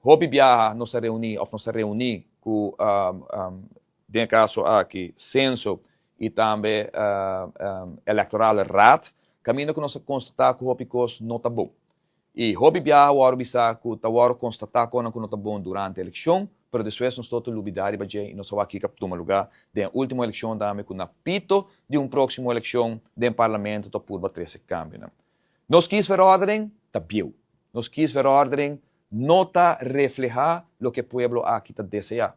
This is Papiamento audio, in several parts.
Hopi biaha nos a reuní òf nos a reuní ku den e kaso aki Senso i tambe Electorale Raad kaminda ku nos a konstatá ku hopi kos no ta bon. I hopi biaha wòrdu bisá ku ta wòrdu konstatá konan ku no ta bon durante elekshon, pero despues nos tot ta lubidá riba dje i nos a wak kiko a tuma lugá den e último elekshon tambe ku na pito di un próksimo elekshon den parlamento ta purba trese kambionan. Nos kiesverordening ta bieu. Nos kiesverordening no ta reflehá loke e pueblo aki ta deseá.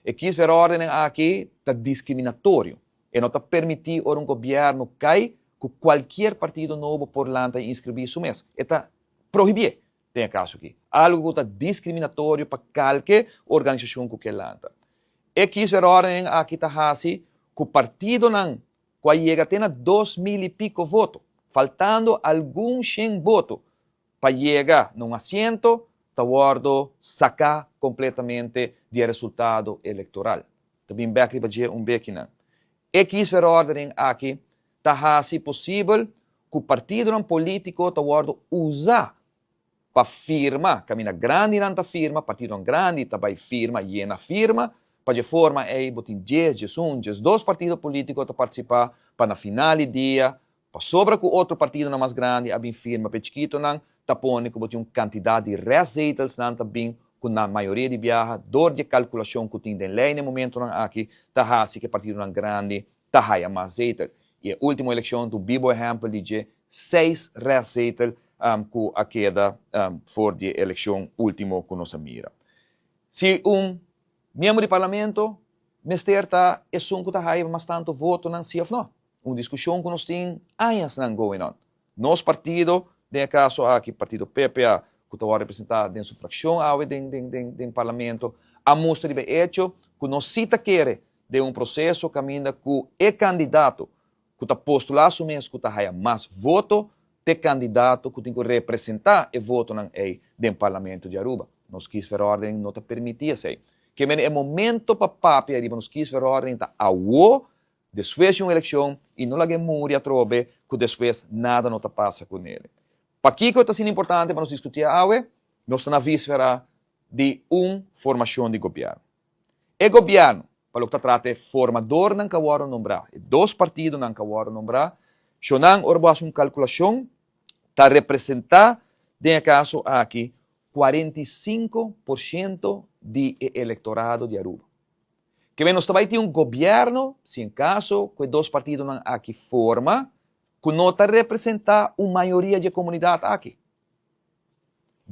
E kiesverordening aki ta diskriminatorio. E no ta permití ora un gobièrnu kai ku kualkier partido nobo por lanta i inskribí su mes. E ta prohibié den e kaso aki. Algu ku ta diskriminatorio pa kalke organisashon ku ke lanta. E kiesverordening aki ta hasi ku partidonan ku a yega te na 2000 i piko voto, faltando algun shen boto pa yega na un asiento, ta wòrdu saká kompletamente di e resultado elektoral. Ta bin bèk riba dje un bekinan. E kiesverordening aki ta hasi posibel ku partidonan polítiko ta wòrdu usá pa firma, kaminda grandinan ta firma, partidonan grandi ta bai firma, yena firma, pa dje forma ei bo tin djes, 11, 12 partido polítiko ta partisipá pa na final di dia Pasobra ku otro partidonan mas grandi a bin firma p'e chikitonan, ta pone ku bo tin un kantidat di restzetelsnan ta bin ku na mayoria di biaha dor di e kalkulashon ku tin den lei na e momentonan aki ta hasi ku e partidonan grandi ta haya mas zetel. I e ultimo elekshon ta un bibo ehèmpel di dje seis restzetel ku a keda for di e elekshon ultimo ku nos a mira. Si un miembro di parlamento mester ta esun ku ta haya mas tantu votonan si òf no? Un diskushon ku nos tin añasnan going on. Nos partido, den e kaso aki partido PPA, ku ta wòrdu representá den su frakshon awe den den den den parlamento, a mustra riba e echo ku nos si ta kere den un proseso kaminda ku e kandidato ku ta postulá su mes ku ta haya mas voto t'e kandidato ku tin ku representá e votonan ei den parlamento di Aruba. Nos kiesverordening no ta permití esei. Ke mene e momento pa papia riba nos kiesverordening ta awo. Despues di un elekshon i no lag'é muri atrobe ku despues nada no ta pasa ku nele. Pakiko e ta asina importante pa nos diskutí awe? Nos ta na vísfera di un formashon di gobièrnu. E gobièrnu, pa loke ta trata e formadornan ku a wòrdu nombrá, e dos partidonan ku a wòrdu nombrá, shonnan ora bo hasi un kalkulashon ta representá den e kaso aki 45 por shento di e elektorado di Aruba. Ke nos ta bai tin un gobièrnu, si en kaso ku e dos partidonan aki forma, ku no ta representá un mayoria dje komunidat aki.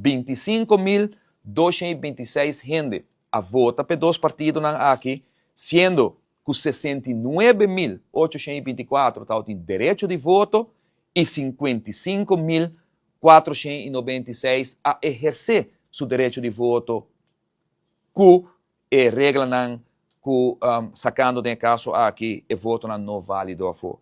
25,226 hende a vota pa e dos partidonan aki, siendo ku 69,824 tabatin derecho di voto i 55,496 a ehersé su derecho di voto ku e reglanan ku sakando den e kaso aki e votonan no válido afó.